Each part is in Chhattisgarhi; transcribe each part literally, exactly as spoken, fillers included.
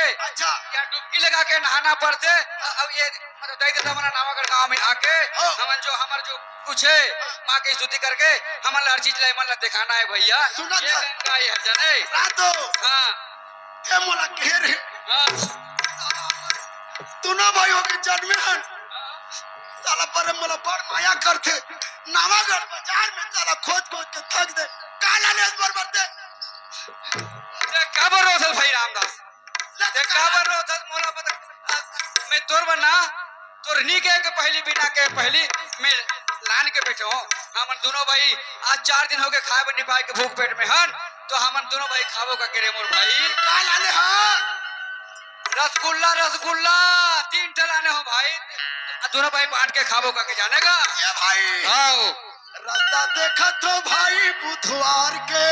अच्छा। या डुबकी लगा के नहाना पड़थे। अब ये मतलब दई ददा मन नवागढ़ गांव में आके हाँ। हमन जो हमर जो कुछ हे माँ के स्तुति करके हमन ला हर चीज ला एमन ला देखाना हे भैया। सुनत ये हे। गंगा ये हर जने। रातो। हाँ। ए मोला घेर हे। हाँ। दुनो भाई हो के जन्मे हन। साला पर मोला बड़ माया करथे। नवागढ़ बाजार में साला खोज खोज के थक दे। काला ले बरोबर दे। ये काबर रोथस भाई रामदास? ते काबर रोथस मोला बता। मैं तोर बर ना, तोर नी के, के पहली बिना के पहली मैं लान के बैठे हूँ। हमन दुनो भाई आज चार दिन हो गए खाए बर नी पाए के भूख पेट में हन, तो हमन दुनो भाई खाबो का के रे मोर भाई। का लाने हो? रसगुल्ला, रसगुल्ला, तीन ठे लाने हो भाई, दुनो भाई बांट के खाबो का के जाने का? ए भाई। आओ। रास्ता देखत हो भाई बुधवार के।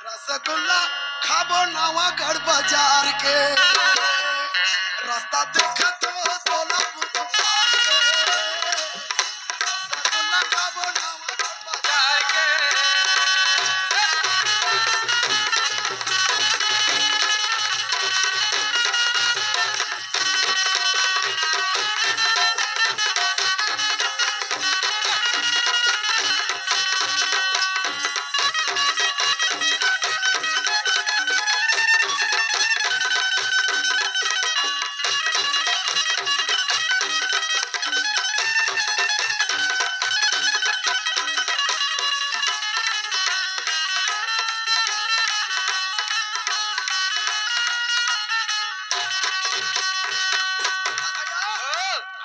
रसगुल्ला खाबो नवागढ़ बाजार के। रास्ता देखत हो तोला बुधवार के। रसगुल्ला खाबो नवागढ़ बाजार के।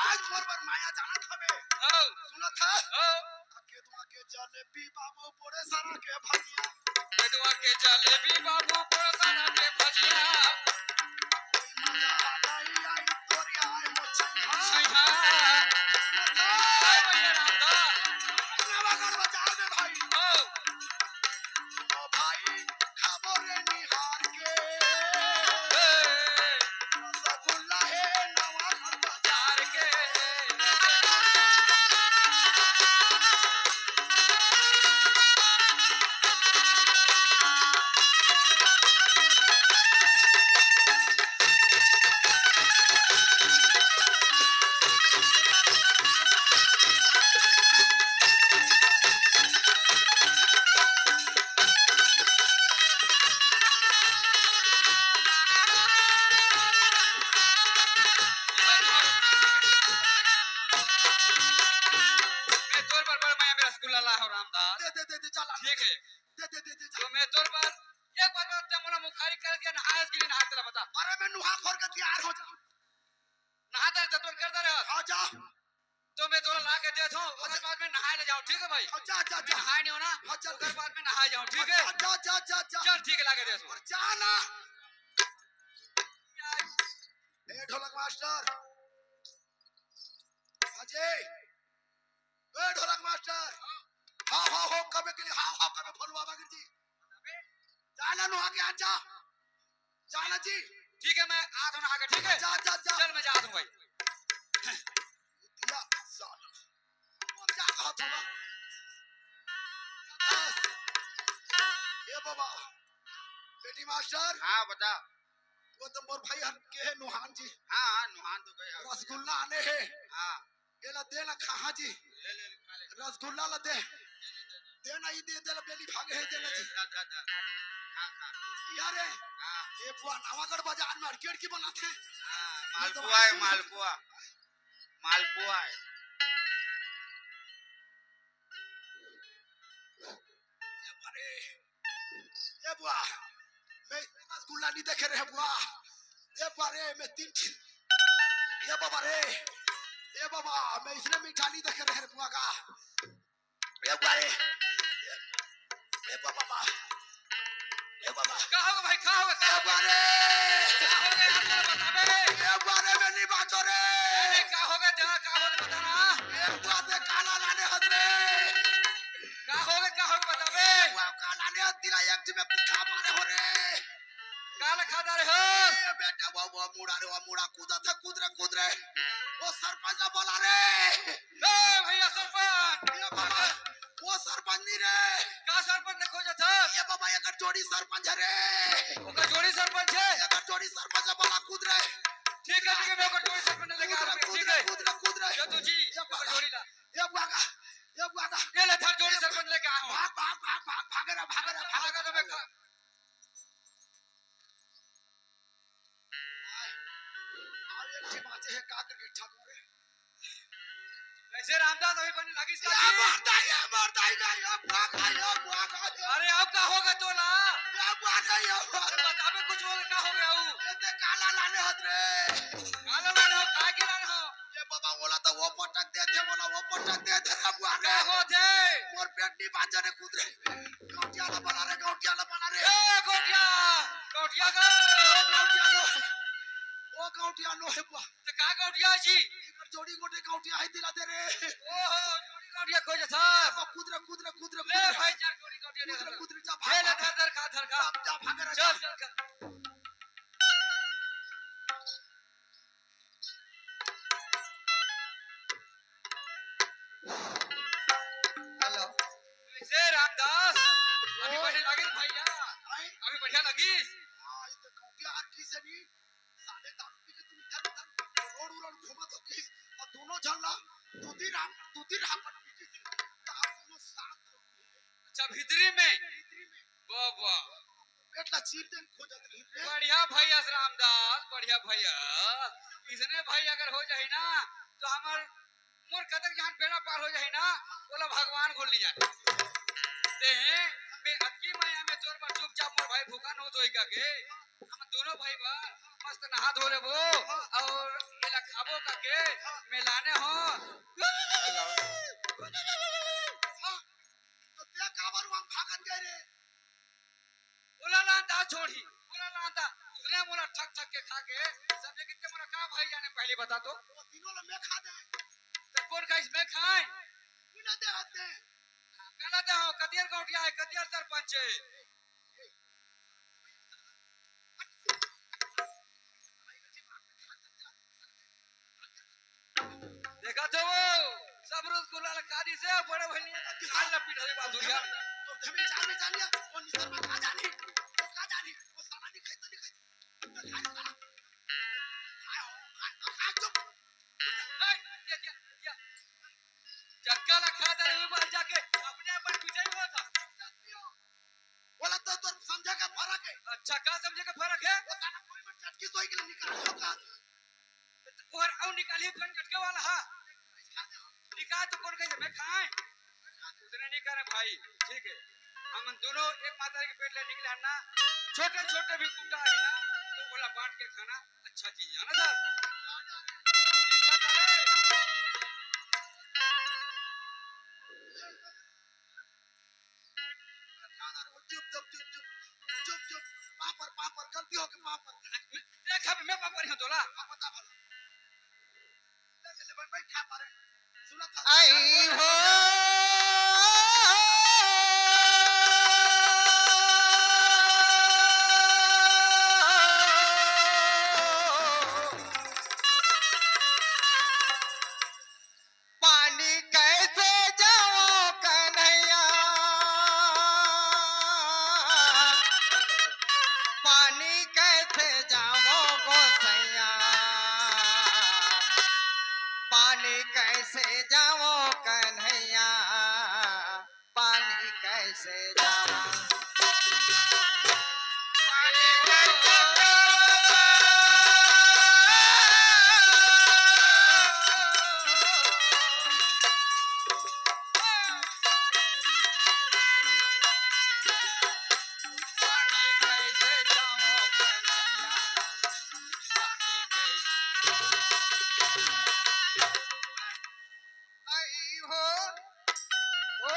आज मोर बर माया जानत हवे। हाँ। सुनत हस? हाँ। केदुआ के जलेबी बाबू, पोड़े सरा के भजिया। केदुआ के जलेबी बाबू, पोड़े सरा के भजिया। कोई मजा नहीं आई तोरी आए हो छैया। छैया। ए भैया रामदास। नवागढ़ बाजार में भाई। ओ। ओ भाई, खाबो रे निहार के। ए। रसगुल्ला हे नवागढ़ बाजार के। मैं तोर बर बड़ माया में रसगुल्ला ला हो रामदास। दे, दे, दे, दे, चला। ठीक है। दे, दे, दे, दे, चला। तो मैं तोर बर एक बार बात ते मोला मुखारी कर दिया, नहाए के लिए नहाए तेला बता। अरे मैं नुहा खोर के तैयार हो जा। नहा तेला जतन कर दे रहे हो। हाँ, जा। तो मैं तोला ला के देत हूँ, ओकर बाद में नहाए ले जाओ, ठीक है भाई? हाँ, जा, जा, मैं जा। नहाए नहीं हो ना, हाँ, चल। ओकर बाद में नहाए जाओ, ठीक है? जा, जा, जा, जा, जा। चल, ठीक है, ला के देत हूँ। और जा ना। ए ढोलक मास्टर। अजय। ए ढोलक मास्टर। हाँ, हाँ, हो, कबे के लिए, हाँ, हाँ, कबे भोलू बाबा गिर जी। जा ना, नुहा के आ जा। जा ना जी। ठीक है, मैं आ तो नहा के, ठीक है? जा, जा, जा। चल, मैं जात हूँ भाई। दिया साला। कौन जा कहा था? बस। ए बाबा। बेटी मास्टर। हाँ, बता। वो तो मोर भाई हर के है नुहान जी। हाँ, हाँ, नुहान तो गए। रसगुल्ला आने हैं। हाँ। एला दे ना खाहा जी। ले, ले, ले, खा ले। रसगुल्ला ला दे। दे ना, ई दे, दे ला, बेली भागे है, दे ना जी। दा, दा, दा। खा, खा। यारे, हाँ। ये बुआ नवागढ़ बाजार में अड़की अड़की बनाते हैं। हाँ, ये तो मालपुआ है, मालपुआ। मालपुआ है। अरे, ए बुआ, मैं इतने रसगुल्ला नहीं देखे रहे बुआ। ए बुआ रे, मैं तीन, ए बाबा रे, ए बाबा, मैं इसने मीठा नहीं देखे रहे बुआ का। ए बुआ रे, ए बाबा, ए बाबा। का होगा भाई, का होगा, का ए होगा? बुआ रे। का होगा यार, जरा बता बे। ए बुआ रे, मैं नहीं बाचो रे। अरे, का होगा, जरा का होगा, बता ना। ए बुआ दे काला लाने हद रे। का होगे, का होगे, बता बे। वाह, काला ने दिला एक जी में कुत्ता मारे हो रे। काला खाता रे हो। ए बेटा, वो, वो मुड़ा रे, वो मुड़ा कूदा था, कूद रे, कूद रे। वो सरपंच ला बोला रे। ए भैया सरपंच। ए बाबा, वो सरपंच नहीं रे। का सरपंच ने खोजा था? ये बाबा, एकर जोड़ी सरपंच है रे। ओकर जोड़ी सरपंच ठाकुर। कैसे रामदास, अभी बने लागिस का ये जी? मरता, ये मरता ही नहीं, ये बुआ का, ये बुआ का, ये अरे, अब का होगा तोला? ये बुआ का, ये बुआ का। बताबे कुछ होगा, का हो गया हूँ? ये ते काला लाने होत रे। काला लाने हो, काय के लाने हो? ये बाबा बोला तो वो पटक दे थे, बोला वो पटक दे थे, अब बुआ का का। हो थे? मोर पेट नहीं बांचा रे, कूद रे। गौटिया ला बना रे, गौटिया ला बना रे। ए, गौटिया, गौटिया का। ओ गौटिया लो, ओ गौटिया लो, हे बुआ। त का गौटिया जी? एकर जोड़ी गोटे गौटिया है, दिला दे रे। ओहो, जोड़ी गौटिया खोजत हस। अब कूद रे, कूद रे, कूद रे, ले कूद रे। भाई, चार जोड़ी गौटिया कूद रे, ले। कूद रे, जा, ले, भाग, ले, भाग। धर, धर, खा, धर, खा। जा, जा, भाग रे, चल, जा। चल, चल। हेलो। कैसे रामदास? अभी ओए। बढ़िया लगिस भैया। आए। अभी बढ़िया लगिस। हाँ, ये तो गौटिया हर की से नहीं। साले दारू पी के तुम इधर उधर रोड उरोड घूमत हो किस, और दोनों झन ला दो तीन हाथ, दो तीन हाथ पट पीटी से, तो आप दोनों शांत हो। अच्छा, भीतरी में? भीतरी में। वाह, वाह। पेट ला चीर दे, खोजत रही रे। बढ़िया भैया रामदास, बढ़िया भैया। इसने भाई अगर हो जाही ना, तो हमर मोर कतक जहान बेड़ा पार हो जाही ना, ओला भगवान घोल नहीं जाए। ते हैं, मैं अतकी मया में तोर बर चुपचाप मोर भाई भूखा नो धोई का के, हम दोनों भाई बा मस्त नहा धो लेबो और एला खाबो का के, मैं लाने हो। हाँ, तो ते काबर वहाँ भागन गए रे? ओला लानता छोड़ी, ओला लानता। उसने मोला ठक ठक के खा के, समझे कितने मोला का भाई जाने पहले बता तो। वो तीनों ला मैं खा दे। तो कौन खाइस मैं खाए? तू ना दे हाथ दे। गलत हो, कतियर गौटिया है, कतियर सरपंच है। देखा तो वो, सब रोज गुलाल कादी से बड़े भैया किसान ला पिटाई बात हो गया। तो जमीन चाल में जानिया, वो निसर में का जानी, वो का जानी, वो साला नहीं खाई तो नहीं खाई, तो खाई साला। खाए हो, खाए, खाए चुप। ए, ये, ये, ये। जक्का ला खा दे रे, वो बाहर जाके, अपने अपन पिटाई हुआ था। बोला तो तोर समझे का फरक है। अच्छा, का समझे का फरक है? वो साला कोई में चटकी सोई के लिए निकाल लो का? तो और, और निकालिए, कौन चटके वाला है? निकाल तो कौन कहे मैं खाए? उसने नहीं करे भाई, ठीक है। हम दोनों एक माता के पेट ले निकले हैं ना, छोटे छोटे भी कुटा है ना, तो बोला बांट के खाना अच्छा चीज है ना सर? ठीक है, चुप, चुप, चुप, चुप, चुप, चुप, पापर, पापर, गलती हो गई, पापर। देखा, मैं पापर ही हूँ तोला। पापर, पापर। ले, ले, ले, बैठ, बैठ, खा पा रहे। सुना था। आई हो। पानी कैसे जाओ कन्हैया, पानी कैसे जाओ गोसैया, पानी कैसे जाओ कन्हैया, पानी कैसे जावा। आई हो, ओ।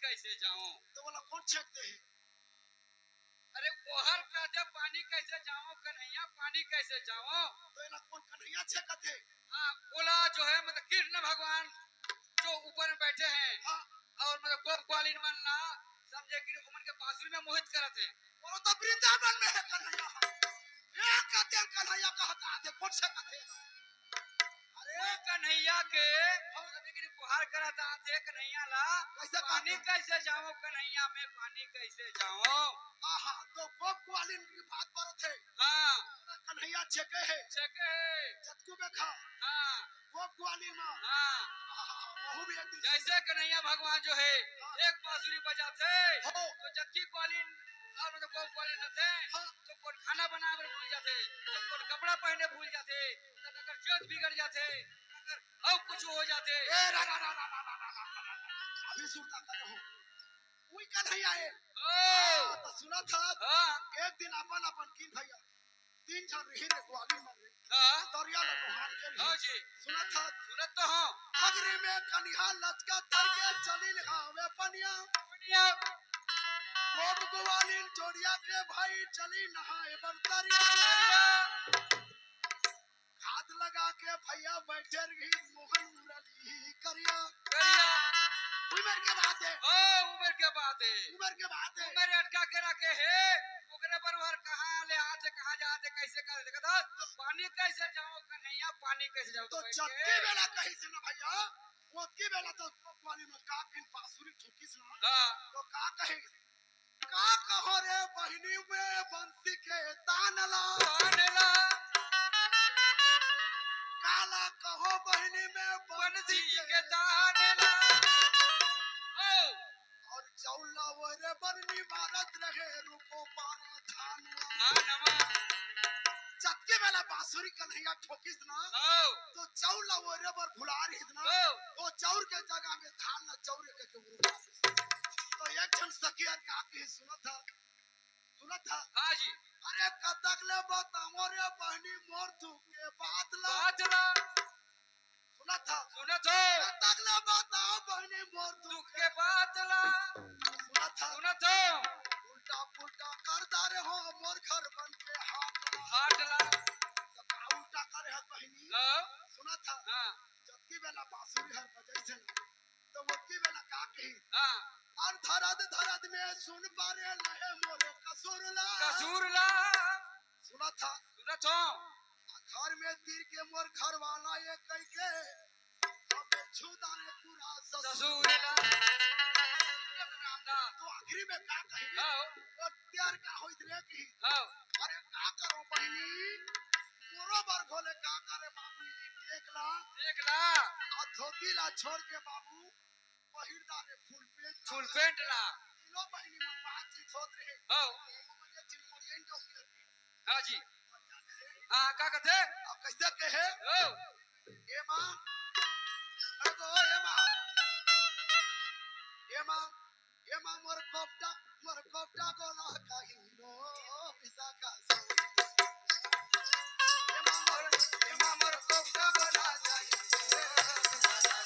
कइसे जावंव? त ओला कोन छेंक दे हे? अरे, ओहर कहथे, "पानी कइसे जावंव कन्हैया, पानी कइसे जावंव?" त एला कोन कन्हैया छेंकत हे? हाँ, ओला जो है, मतलब, कृष्ण भगवान जो ऊपर में बैठे हैं हाँ। अउ, मतलब, गोप ग्वालिन मन ला समझे कि ओमन के बांसुरी में मोहित करत हे। वो तो वृंदावन में हे कन्हैया। ए, कहते हैं कन्हैया कहत आथे, कोन छेंकत हे? अरे कन्हैया के, हम लेकिन गुहार करत आथे कन्हैया ला, कइसे पानी कहते? कइसे जावंव कन्हैया, मैं पानी कइसे जावंव? आहा, त गोप ग्वालिन के बात बरत हे। हाँ। कन्हैया छेंके हे। छेंके हे। जतकू में खा। हाँ। गोप ग्वालिन मा। हाँ। आहा, वहू भी एक दिन जइसे कन्हैया भगवान जो हे, हाँ। एक बांसुरी बजाथे, हो। त जतकी ग्वालिन अउ मतलब गोप ग्वालिन रथे, हाँ। त कोन खाना बनाए बर भूल जाथे, त कोन कपड़ा पहिने भूल जाथे, त अगर जोत बिगड़ जाथे, अगर अउ कुछु हो जाथे। ए, रा, रा, रा। अभी सुरता करे हो। उही कन्हैया हे। ओ। हाँ, त सुनत हस। हाँ। एक दिन अपन, अपन किन भइया, तीन झन रिहिन रे ग्वालिन मन रे। हाँ। तरिया ल नोहार के रिहिन। हाँ जी। सुनत हस। सुनत तो हंव। हगरी में कनिहा लचका तर के चलिन हावे पनिया। पनिया। गोप ग्वालिन जोड़िया के भाई चलिन नहाए बर तरिया। तरिया। खाद लगा के भइया बइठे रिहिन मोहन मुरली करिया। करिया। उमर के बात हे। ओ, उमर के बात हे। उमर के बात हे। उमर अटका के रखे हे, ओकरे बर ओहर कहाँ ले आथे, कहाँ जाथे, कइसे करे? देखत हस, पानी कइसे जावंव कन्हैया, पानी कइसे जावंव? त जतकी बेला कहिस ना भइया, ओतकी बेला त ग्वालिन मन का कहिन, बांसुरी ठोकिस ना। हाँ। त का कहिस? का कहों रे बहिनी मैं बंसी के तान ला। तान ला। काला कहों बहिनी मैं बंसी बंसी के के तान ला। ओ। अउ चउर ला ओरे बर निमारत रहे रूपो पारा धान ला। धान ला। जतकी बेला बांसुरी कन्हैया ठोकिस ना, ओ। त चउर ला ओरे बर भुला रिहिस ना, ओ। ओ चउर के जगह में धान ला चउरे के, के उरे डारिस। त एक झन सखी हर का कहिस सुनत हस, सुनत हस। हाँ जी। अरे कतक ले बतावंव रे बहिनी मोर दुख के बात ला। बात ला। सुनत हस। सुनत हंव। कतक ले बतावंव बहिनी मोर दुख दुख के बात ला। सुनत हस। सुनत हंव। उल्टा पुल्टा कर डारे हो मोर घर मन के हाट ला। हाट ला। त का उल्टा करे हस बहिनी? हाँ। सुनत हस। हाँ। जतकी बेला बांसुरी हर बजइस ना, त ओतकी बेला का कहिस? हाँ। अउ धरत धरत में सुन पारे नहे मोर कसूर ला। कसूर ला। सुनत हस। सुनत हंव। घर में तीर के मोर घर वाला ये कहिके, हमें छू डारे पूरा ससुर ससुर ला। ला। त आखिरी में का कहिस? हाँ। ओ त्यार का होइत रे कहिस। हाँ। अरे का करंव बहिनी, मोरो बर घलो का करे बाबू, ये देख ला। देख ला। अउ धोती ला छोड़ के बाबू, पहिर डारे फुल पैंट ला। फुल पैंट ला। तीनों बहिनी मन बातचीत होत रहे। हाँ। ओमन एक झिन मोरियन डोक के। हाँ जी। हाँ, का कथे? अब कइसे कहे? ओ। ए माँ, अरे तो ए माँ, ए माँ, ए माँ मोर कोपटा, मोर कोपटा गोला कहिनो विशाखा। ए माँ मोर, ए माँ मोर कोपटा गोला कहिनो विशाखा।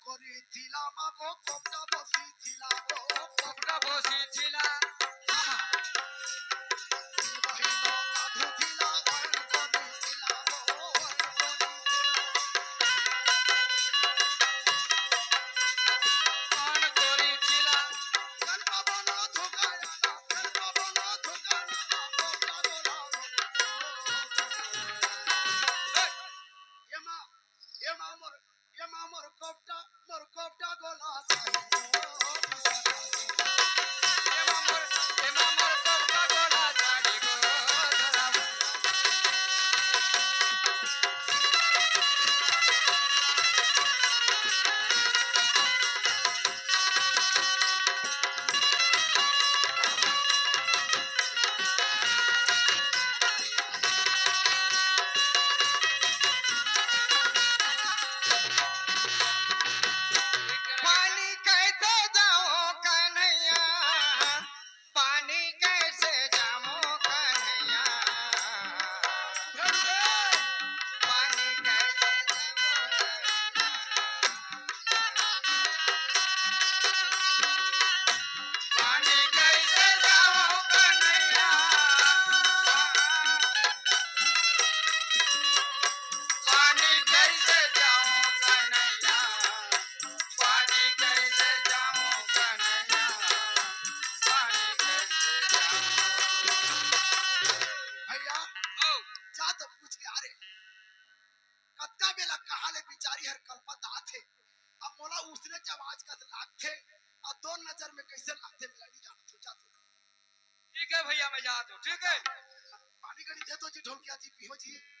करिथिला मागो कोपटा बसिथिला गो। कोपटा बसिथिला। बहिनो काथुथिला, बहिन करिथिला गो, बहिन करिथिला। बहिन करिथिला। गन बाबा ना धुकाया ना, गन बाबा ना धुकाया ना, कोपटा बोला। ए माँ, ए माँ मोर ए माँ मोर कोपटा, मोर कोपटा गोला चाहिए। जा तो पूछ के आ रे। कतका बेला कहाँ ले बिचारी हर कलपत आथे। अब मोला उसने जब आज कस लागथे, अब तोर नजर में कैसे लागथे, मेला नहीं जानत हो, जा तो। ठीक है भैया, मैं जात हूँ, ठीक है। पानी गड़ी दे दो जी, ढोलकिया जी, पियो जी।